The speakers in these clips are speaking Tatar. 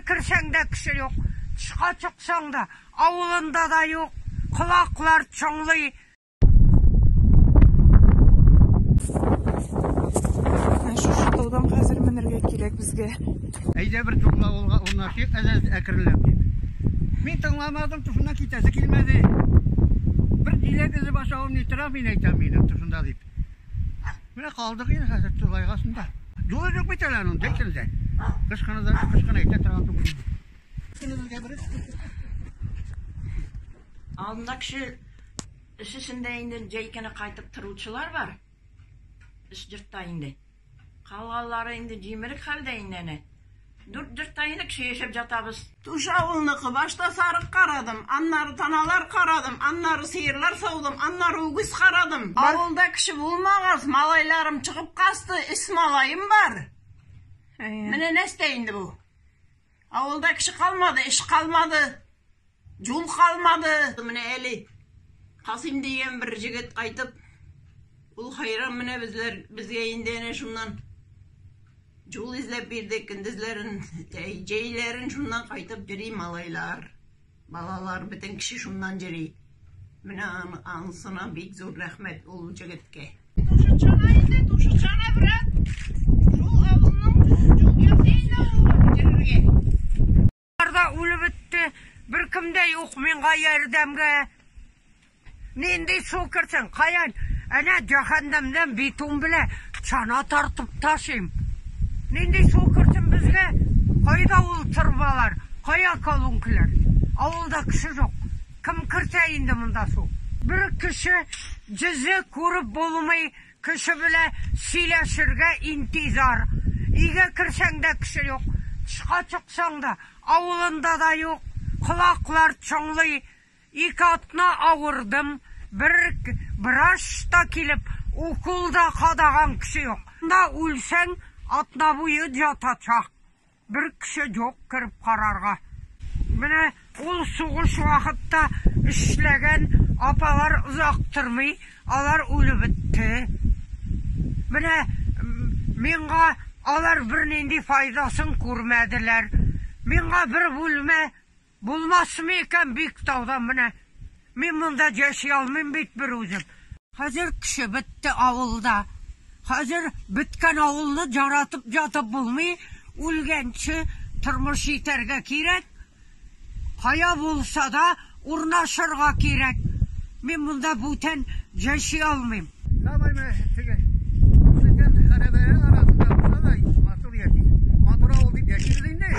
керсәң дә кеше юк, тышка чыксаң да, авылында да юк, колаклар чыңлый. Менә шушы таудан хәзер менергә кирәк безгә. Әйдә бер тукла авылга урнашыйк әз әкренләп дип. Мин тыңламадым, тушыннан китәсе килмәде. Бер җиләк эзе башавым ни тора, мин әйтәм минем тушында дип. Менә калдык инде хәзер тулайгасында. Юлы юк бит әле аның, әйтелде. Кыш кына да кыш кына әйтә торган түгел. Алдында кеше өсесендә инде җәй көне кайтып торучылар бар. Өч йортта инде. Калганлары инде җимерек хәлдә инде әнә. Дүрт йортта инде кеше яшәп жатабыз. Туш авылныкы. Башта сарык карадым, аннары таналар карадым, аннары сыерлар саудым, аннары үгез карадым. Авылда кеше булмагач, малайларым чыгып касты, өч малаем бар. Менә нәрсә инде бу? Авылда кеше калмады, эш калмады, юл калмады. Менә әле Касыйм дигән бер җегет кайтып, ул хайран менә безләр, безгә инде әнә шуннан юл эзләп бирде, көндезләрен, җәйләрен шуннан кайтып йөри малайлар, балалар, бөтен кеше шуннан йөри. Менә анысына бик зур рәхмәт ул җегеткә. Тушы чана инде, тушы чана, брат. Шул авылның юл ясый инде ул йөрергә. Да үлеп бетте. Беркем дә юк миңа ярдәмгә. Нинди су керсен, каян? Әнә җәһәннәмнән битум белән чана тартып ташыйм. Нинди су керсен безгә? Кайда ул торбалар? Кая колонкалар? Авылда кеше юк. Кем кертә инде монда су? Бер кеше йөзе күреп булмый, кеше белән сөйләшергә интизар. Өйгә керсәң дә кеше юк, тышка чыксаң да, авылында да юк, колаклар чыңлый. Ике атна авырдым, бер врач та килеп, укол да кадаган кеше юк. Монда үлсәң, атна буе ятачак. Бер кеше юк кереп карарга. Менә ул сугыш вакытта эшләгән апалар озак тормый, алар үлеп бетте. Менә миңа алар бернинди файдасын күрмәделәр. Миңа бер бүлмә булмасмы икән Биктауда менә. Мин монда яши алмыйм бит бер үзем. Хәзер кеше бетте авылда. Хәзер беткән авылны яратып ятып булмый, үлгәнче тормыш итәргә кирәк. Кая булса да урнашырга кирәк. Мин монда бүтән яши алмыйм. Давай менә теге сүнгән хәрабәләр арасында булса да матур яши. Матур авыл дип яшибез инде.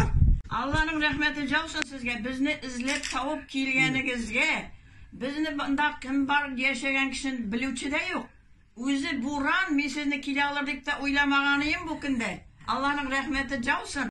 Алланың рәхмәте яусын сезгә, безне эзләп табып килгәнегезгә. Безне монда кем бар яшәгән кешене белүче дә юк. Үзе буран, мин сезне килә алыр дип тә уйламаганыем бу көндә. Алланың рәхмәте яусын.